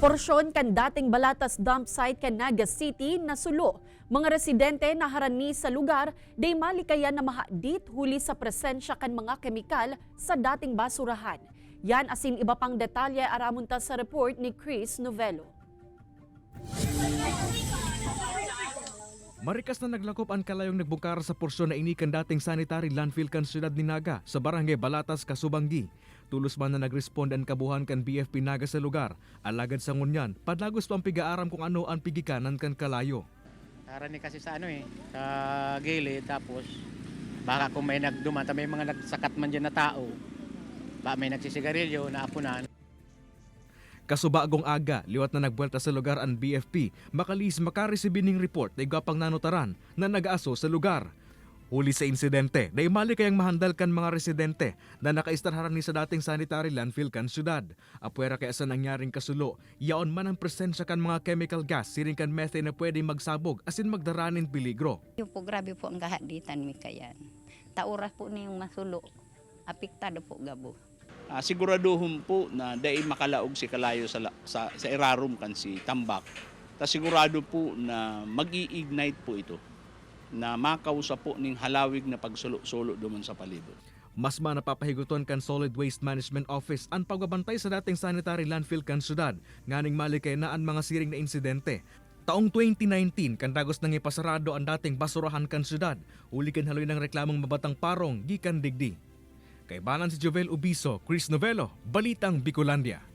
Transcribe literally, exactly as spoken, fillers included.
Porsyon kan dating Balatas dump site kan Naga City nasulo. Mga residente na harani sa lugar, dai malikayan na mahadit huli sa presensya kan mga kemikal sa dating basurahan. Yan asin iba pang detalye aramon ta sa report ni Chris Novelo. Marikas na naglakop an kalayong nagbungkara sa porsyon na ini kan dating sanitary landfill kan siyudad ni Naga, sa barangay Balatas, Casubangui. Tolos man na nagresponde an kabuhan kan B F P Naga sa lugar, alagad sa ngunyan, padagos pa an pig-aaram kung ano an pigikanan kan kalayo. Harani kasi sa ano eh, sa gilid, tapos baka kung may nagduman, ta may mga nagsakat man dyan na tao, ba may nagsisigarilyo, naapunan. Kasubagong aga, liwat na nagbuwelta sa lugar an B F P, makalihis makaresibi nin report na igwa pang nanutaran na nag-aaso sa lugar. Huli sa insidente, dai malikayang mahandal kan mga residente na nakaistar harani sa dating sanitary landfill kan syudad. Apwera kaya sa nangyaring kasulo, yaon man ang presensya kan mga chemical gas siring kan methane na pwedeng magsabog asin magdara nin peligro. Yun po, grabe po ang kahaditan mi kayan. Taura po na yung masulo, apektado po gabo. Ah, siguraduhon po na dai makalaog si kalayo sa la-, sa, sa irarom kan si tambak. Ta sigurado po na mag-i-ignite po ito na makausa po ning halawig na pagsulo-sulo duman sa palibot. Mas man napapahigoton kan Solid Waste Management Office an pagbabantay sa dating sanitary landfill kan syudad, nganing malikay na an mga siring na insidente. Taong twenty nineteen, kan dagos nang ipasarado an dating basurahan kan syudad, huli kan haloy nang reklamong mabatang parong gikan digdi. Kaibanan si Jovel Ubiso, Chris Novelo, Balitang Bicolandia.